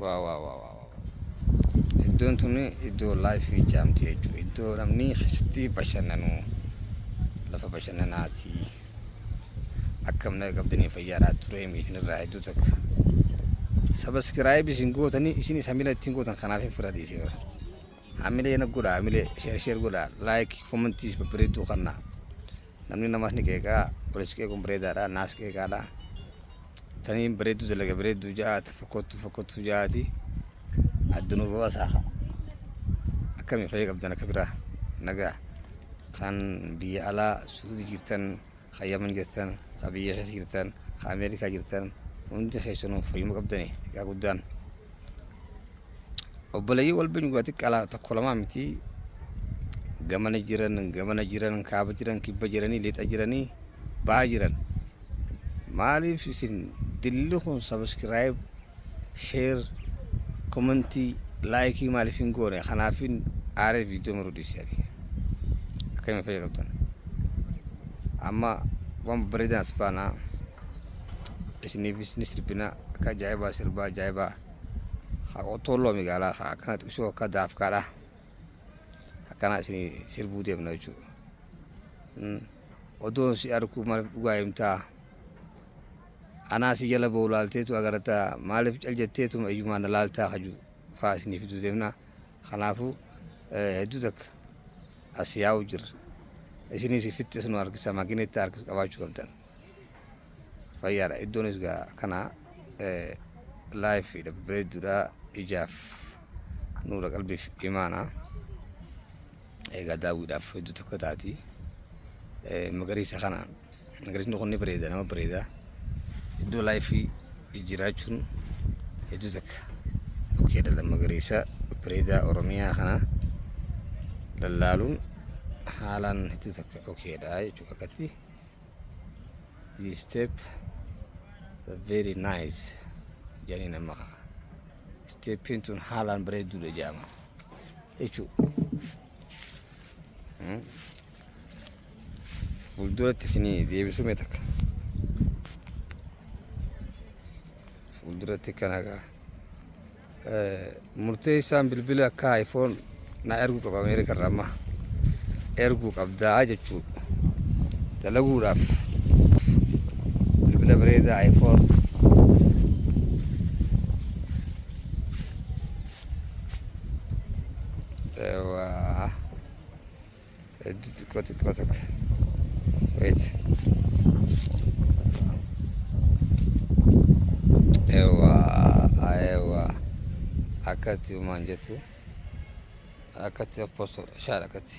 Waa waa waa waa. Iddoon tun iddoo laayifii jaamti jechuudha. Iddoo namni keessatti bashannanu lafa bashannanaati. Akkam naga qabdanii fayyaadhaa ture miitin irraa hedduu takka. Sabaskiraayib isin gootanii isin isa mila ittiin gootan kanaaf hin fira dhiisee bara. Hamilee na godha hamilee sheer sheer godha laayik komantiis babbareedduu kannaa. Namni namaas ni qeeqaa walis qeequun bareedaadha naas qeeqaadha. Taniin bareedduu dalaga bareedduu ja'a ta fokkottu fokkottuu ja'aati. Addanuu baasaa kaa. Akkami fayya qabdan akka biraa nagaa kan biyya alaa Suudii jirtan kan Yaman jirtan kan biyya keessa jirtan kan Ameerikaa jirtan hundi keessanuu fayyuma qabdani xiqqaa guddaan. Obboleeyyii wal beenyu gaa xiqqaa tokko lamaa miti gamana jiran gamana jiran kaaba jiran kibba jiranii lixa jiranii baa jiran maaliif isin dilli kun sabiskiraayib sheer komentii laayikii maaliif hin goone kanaafin aaree viidiyoo maruu dhiise ani akkamiin fayya qabdan amma waan bareedan as baanaa isiniifis ni sirbina akka ajaa'ibaa sirbaa ajaa'ibaa haa qottoolloo magaalaa haa akkana xiqsoo akka daafkaadha akkana isin sirbuu deemna jechuudha. Odoon si arguu maaliif dhugaa himtaa? Anaa si jala ba'u laalteetu agartaa maaliif cal jetteetuma iyyumaan na laaltaa kaju faa isinii fiduu deemna. Kanaafuu hedduu takka as yaa'u jirra. Isinis ifitti as nu harkisa makinetti harkis qabaachuu qabdan. Fayyaadha. Iddoonis gaa kana laayifiidha bareedduudha ijaaf nuura qalbiif imaana. Egaa daawwiidhaaf hedduu tokko taati. Magariisa kana magariisni kun ni bareeda nama bareeda. Iddoo laayifii jiraachuun hedduu takka okeedha magariisa bareedaa Oromiyaa kana lallaaluun haalaan hedduu takka okeedha jechuudha akkatti. This step very nice jedhanii nama kana. Steppiin tun haalaan bareedduudha jedhama jechuudha. Fuulduratti isinii deebisuu mee takka. Fuulduratti kana gaa. Murteessaan bilbila akka iPhone na erguu qaba Ameerika irraa amma erguu qabdaa jechuudha. Dalaguudhaaf bilbila bareedaa iPhone Eewwaa. Hedduu xiqqoo xiqqoo takka. Wait. Eewwa eewwa akkatti uumaan jettu akkatti apposto shaadha akkatti.